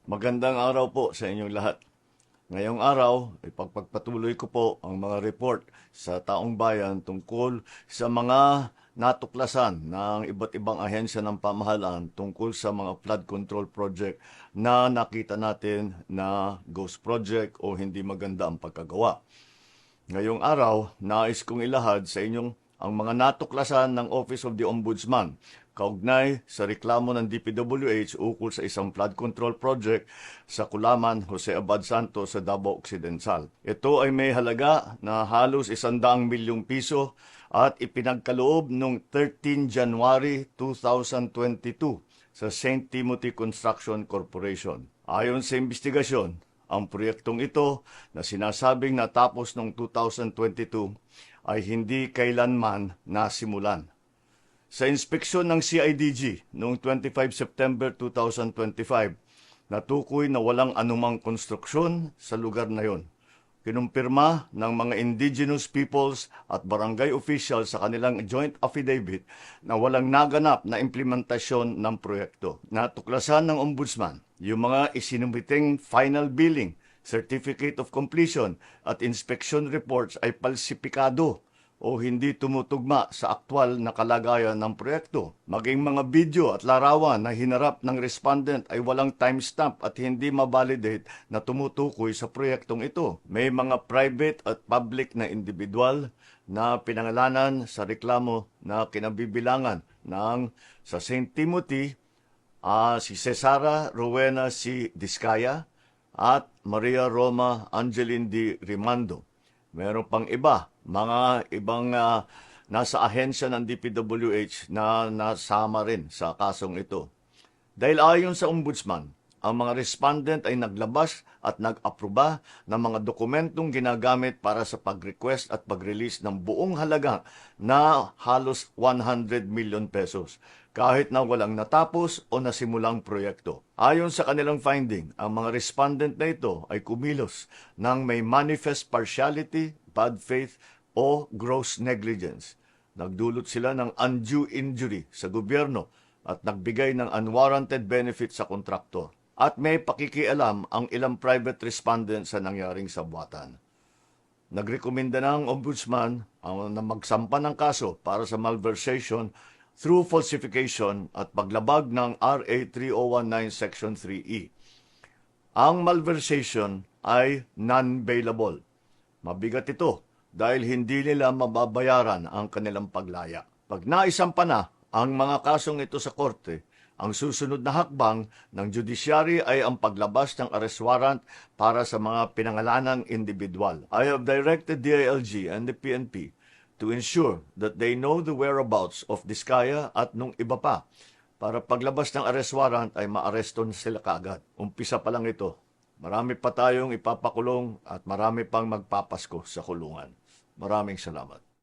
Magandang araw po sa inyong lahat. Ngayong araw, ipagpagpatuloy ko po ang mga report sa taong bayan tungkol sa mga natuklasan ng iba't ibang ahensya ng pamahalaan tungkol sa mga flood control project na nakita natin na ghost project o hindi maganda ang pagkagawa. Ngayong araw, nais kong ilahad sa inyong ang mga natuklasan ng Office of the Ombudsman kaugnay sa reklamo ng DPWH ukol sa isang flood control project sa Kulaman, Jose Abad Santos sa Davao Occidental. Ito ay may halaga na halos 100 milyong piso at ipinagkaloob noong 13 January 2022 sa St. Timothy Construction Corporation. Ayon sa investigasyon, ang proyektong ito na sinasabing natapos noong 2022 ay hindi kailanman nasimulan. Sa inspeksyon ng CIDG noong 25 September 2025, natukoy na walang anumang konstruksyon sa lugar na yon. Kinumpirma ng mga indigenous peoples at barangay officials sa kanilang joint affidavit na walang naganap na implementasyon ng proyekto. Natuklasan ng Ombudsman yung mga isinumiting final billing, certificate of completion at inspection reports ay palsipikado o hindi tumutugma sa aktwal na kalagayan ng proyekto. Maging mga video at larawan na hinarap ng respondent ay walang timestamp at hindi mabalidate na tumutukoy sa proyektong ito. May mga private at public na individual na pinangalanan sa reklamo na kinabibilangan ng sa St. Timothy, si Cesara Rowena C. Discaya at Maria Roma Angeline D. Rimando. Meron pang iba, mga ibang nasa ahensya ng DPWH na nasama rin sa kasong ito. Dahil ayon sa Ombudsman, ang mga respondent ay naglabas at nag-aproba ng mga dokumentong ginagamit para sa pag-request at pag-release ng buong halaga na halos 100 million pesos kahit na walang natapos o nasimulang proyekto. Ayon sa kanilang finding, ang mga respondent na ito ay kumilos ng may manifest partiality, bad faith o gross negligence. Nagdulot sila ng undue injury sa gobyerno at nagbigay ng unwarranted benefit sa kontraktor. At may pakikialam ang ilang private respondents sa nangyaring sabwatan. Nagrekomenda ng Ombudsman na magsampa ng kaso para sa malversation through falsification at paglabag ng RA 3019 Section 3E. Ang malversation ay non-bailable. Mabigat ito dahil hindi nila mababayaran ang kanilang paglaya. Pag naisampa na ang mga kasong ito sa korte, ang susunod na hakbang ng judiciary ay ang paglabas ng arrest warrant para sa mga pinangalanang individual. I have directed DILG and the PNP to ensure that they know the whereabouts of Discaya at nung iba pa para paglabas ng arrest warrant ay maareston sila kaagad. Umpisa pa lang ito. Marami pa tayong ipapakulong at marami pang magpapasko sa kulungan. Maraming salamat.